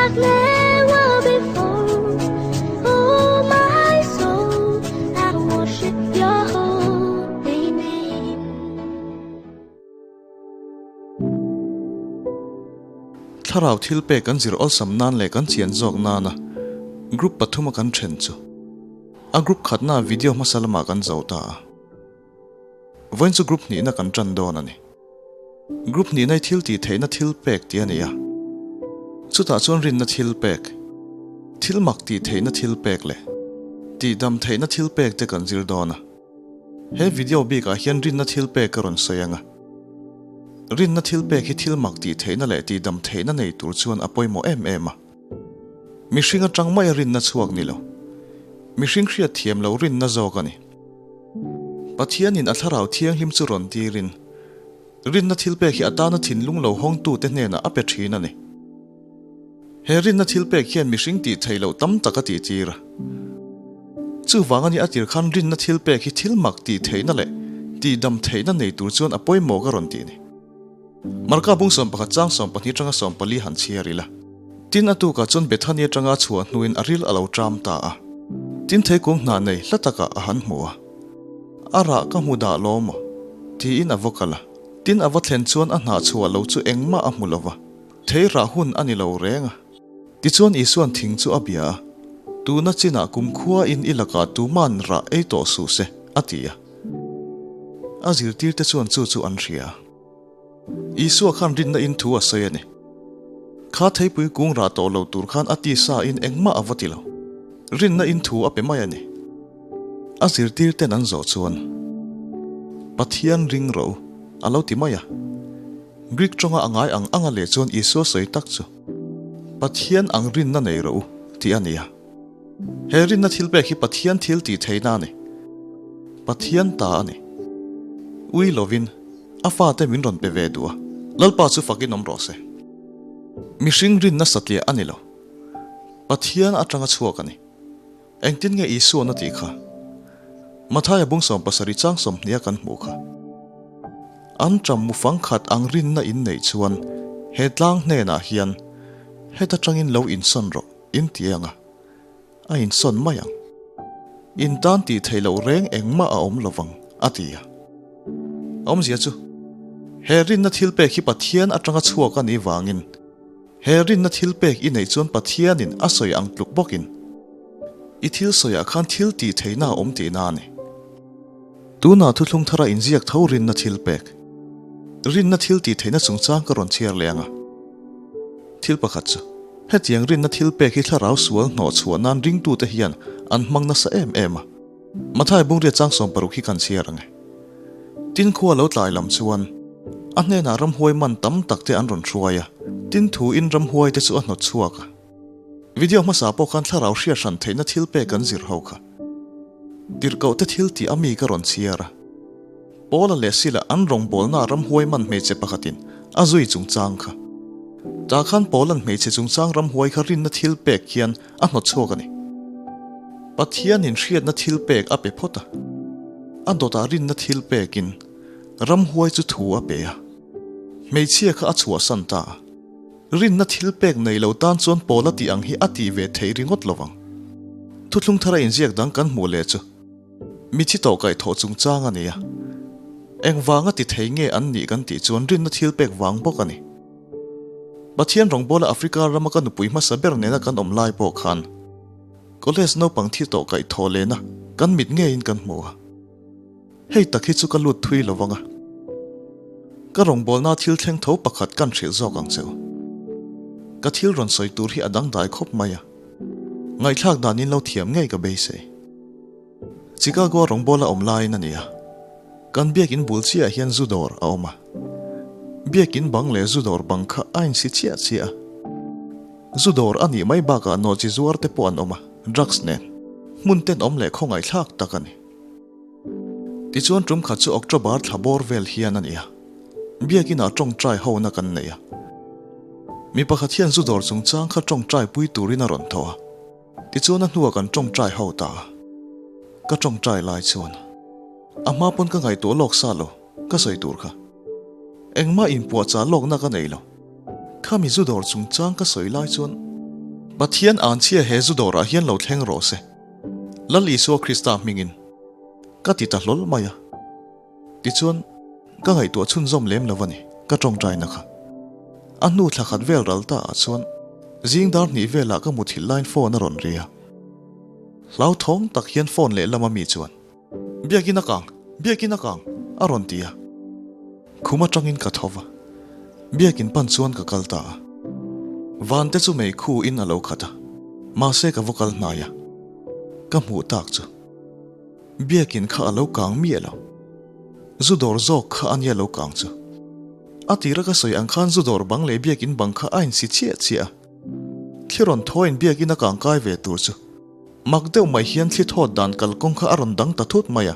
like never before. Oh, my soul, I worship your holy name. Thlarau thil pek kan zir awlsam nan leh kan chian zawk nana group pathuma kan then chu a group khatna video hmasa lamah kan zo ta a. Vawiin chu group hnihna kan tan dawn a ni. Group hnihna hi thil tih theihna thil pek tih a ni a. Chutah chuan rinna thil pek, thil mak tih theihna thil pek leh tihdam theihna thil pek te kan zir dawn a. He video bikah hian rinna thil pek ka rawn sawi ang a. Rinna thil pek hi thil mak tih theihna leh tihdam theihna nei tur chuan a pawimawh em em a. Mihring atang maia rinna chhuak ni lo. Mihring hriat thiam lo rinna zawk a ni. Pathianin a Thlarau Thianghlim chu rawn tirin, rinna thilpek hi a tana thinlung lo hawngtute hnenah a pe thin a ni. He rinna thilpek hian mihring tih theih loh tam tak a tihtir a. Chuvang a ni a tir khan rinna thilpek hi thil mak tih theihna leh tihdam theihna nei tur chuan a pawimawh ka rawn tih ni. Marka bung 11 chang 12 atanga 14 han chhiar ila. Tin a tukah chuan Bethany atanga a chhuah hnuin a ril a lo ṭam ta a. Tin theikung hna nei hla takah a han hmu a. A rah ka hmu dah lo maw? Tiin a va kal a. Tin a va thlen chuan a hnah chhuah lo chu engmah a hmu lo va. Thei rah hun a ni lo reng a. Tichuan Isuan thing chu a bia a, Tuna chinah kumkhua in i lakah tuman rah ei tawh suh se, a ti a. A zirtirte chuan chu chu an hria a. Isua khan rinna in thu a sawi a ni. Kha theipui kung rah tawh lo tur khan a tisa in engmah a va ti lo. Rinna in thu a pe mai a ni. A zirtir ten an zawh chuan, Pathian ring rawh u, a lo ti mai a. Greek tawnga a ngai ang anga leh chuan Isua sawi tak chu, Pathian ang rinna nei rawh u, tih a ni a. He rinna thil pek hi Pathian thil tih theihna a ni. Pathian ta a ni. Ui lovin a fate min rawn pe ve duh a, Lalpa chu fakin awm rawh se. Mihring rinna satliah a ni lo. Pathian atanga chhuak a ni. Engtin nge Isua'n a tih kha? Mathaia bung 70 chang 20 a kan hmuh kha. An ṭam mu fang khat ang rinna in neih chuan he tlang hnenah hian heta tangin lo insawn rawh. In ti ang a, a insawn mai ang. In tan tih theih loh reng engmah a awm lovang, a ti a. Awmzia chu, he rinna thilpek hi Pathian atanga chhuak a nih vangin, he rinna thilpek i neih chuan Pathianin a sawi ang tluk bawkin, i thil sawiah khan thil tih theihna a awm tihna a ni. Tunah thuthlung thara inziak tho rinna thilpek, rinna thil tih theihna chungchang ka rawn chhiar leh ang a. Thil pakhat chu, hetiang rinna thil pek hi thlarau sual hnawh chhuah nan ringtute hian an hmang nasa em em a. Mathai Bungria chang 60 hi kan chhiar ang e. Tin khua lo tlai lam chuan a hnenah ramhuai man tam tak te an rawn hruai a, tin thu in ramhuai te chu a hnawt chhuak a. Video hmasa pawh khan thlarau hriat hran theihna thil pek kan zir ho kha. Tirhkoh te thil tih a mi ka rawn chhiar a. Paula leh Sila an rawngbawlna ramhuai man hmeichhe pakhatin a zui chungchang kha. Tah khan Paula'n hmeichhe chungchang ramhuai kha rinna thil pek hian a hnawt chhuak a ni. Pathianin hriatna thil pek a pe phawt a, a dawtah rinna thil pekin ramhuai chu thu a pe a, hmeichhia kha a chhuahsan ta a. Rinna thil pek nei lo tan chuan Paula tih ang hi a tih ve theih ringawt lo vang. Thuthlung thara inziak dang kan hmuh leh chu. Mithi tawh kaih thawh chungchang a ni a, engvanga ti thei nge an nih kan tih chuan rinna thil pek vang bawk a ni. Pathian rawngbawla Africa rama ka nupui hmasa ber nena kan awm lai pawh khan college naupang thi tawh kaih thawh lehna kan mit ngeiin kan hmu a. Hei tak hi chu ka lut thui lo vang a, ka rawngbawlna thil thleng tho pakhat kan hrilh zawk ang che u. Ka thil rawn sawi tur hi a dangdai khawp mai a, ngaihthlak danin lo thiam ngei ka beisei. Chicago rawngbawla awm laiin a ni a, kan biakin bul chiahah hian zu dawr a awm a. Biakin bang leh zu dawr bang kha a insi chiah chiah a. Zu dawr a nih mai bakah nawhchi zuar te pawh an awm a, drugs nen. Hmun tenawm leh khawngaihthlak tak a ni. Tichuan tum khat chu October thla bawr vel hian a ni a, biakinah tawngtai hona kan nei a. Mi pakhat hian zu dawr chungchang kha tawngtai pui turin a rawn tho a. Tichuan a hnuah kan tawngtai ho ta a, ka tawngtai lai chuan a hma pawn ka ngaihtuah lawk sa lo, ka sawi tur kha. Engmah inpuahchah lawkna ka nei lo. Khami zu dawr chungchang ka sawi lai chuan. Pathian anchhia he zu dawrah hian lo thleng rawh se. Lal Isua Krista hmingin ka ti ta hlawl mai a. Tichuan, ka ngaihtuah chhunzawm lem lo a ni, ka tawngtaina kha. A hnu thla khat vel ral ta ah chuan zing dar hnih velah ka muthilh laiin phone a rawn ri a. Hlauthawng tak hian phone lehlam a mi chuan, Biakin a kang! Biakin a kang! a rawn ti a. Khum atangin ka tho va, biakin pan chuan ka kal ta a. Van te chu mei khu in a lo khat a, mahse ka va kal hnai a. Ka hmuh tak chu biakin kha a lo kang miah lo. Zu dawr zawk kha a nia lo kang chu. A tira ka sawi ang khan zu dawr bang leh biakin bang kha a insi chiah chiah a. Thli rawn thawiin biakin a kang kai ve tur chu Mak deuh mai hian thli thawt dan kalkawng kha a rawn dang ta thut mai a,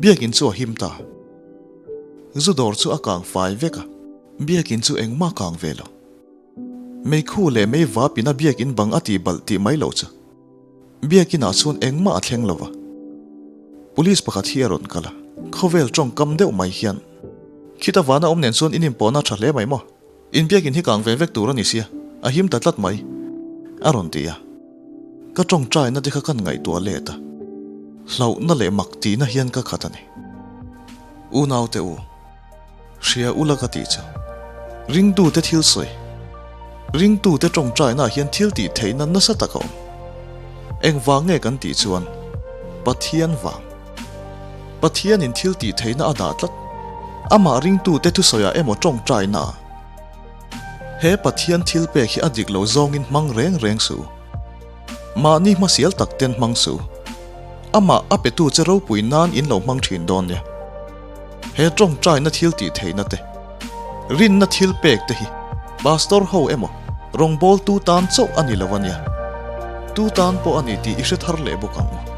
biakin chu a him ta. Zu dawr chu a kang fai vek a, biakin chu engmah kang ve lo. Meikhu leh mei vapin a biakin bang a tih balh tih mai loh chu. Biakin ah chuan engmah a thleng lo va. Police pakhat hi a rawn kal a, khawvel tawngkam deuh mai hian, Khita vana awm nen chuan in inpawhna a tha hle mai maw? In biakin hi kang ve vek tur a ni sia, a him ta tlat mai, a rawn ti a. Ka tawngtaina te kha kan ngaihtuah let a, hlauhna leh mak tihna hian ka khat a ni. Unaute u, hria ula ka tih chu, ringtute thil sawi, ringtute tawngtainaah hian thil tih theihna nasa tak a awm. Engvang nge kan tih chuan, Pathian vang. Pathianin thil tih theihna a dah tlat. Amah ringtute thusawiah emaw tawngtaina ah. He Pathian thil pek hi a dik lo zawngin hmang reng reng suh. Mahni hmasial tak ten hmang suh. Amah a petu che ropui nan in lo hmang thin dawn nia. He tawngtaina thil tih theihna te, rinna thil pek te hi Pastor ho emaw rawngbawltu tan chauh a ni lo a nia. Tu tan pawh a ni tih i hre thar leh bawk ang u.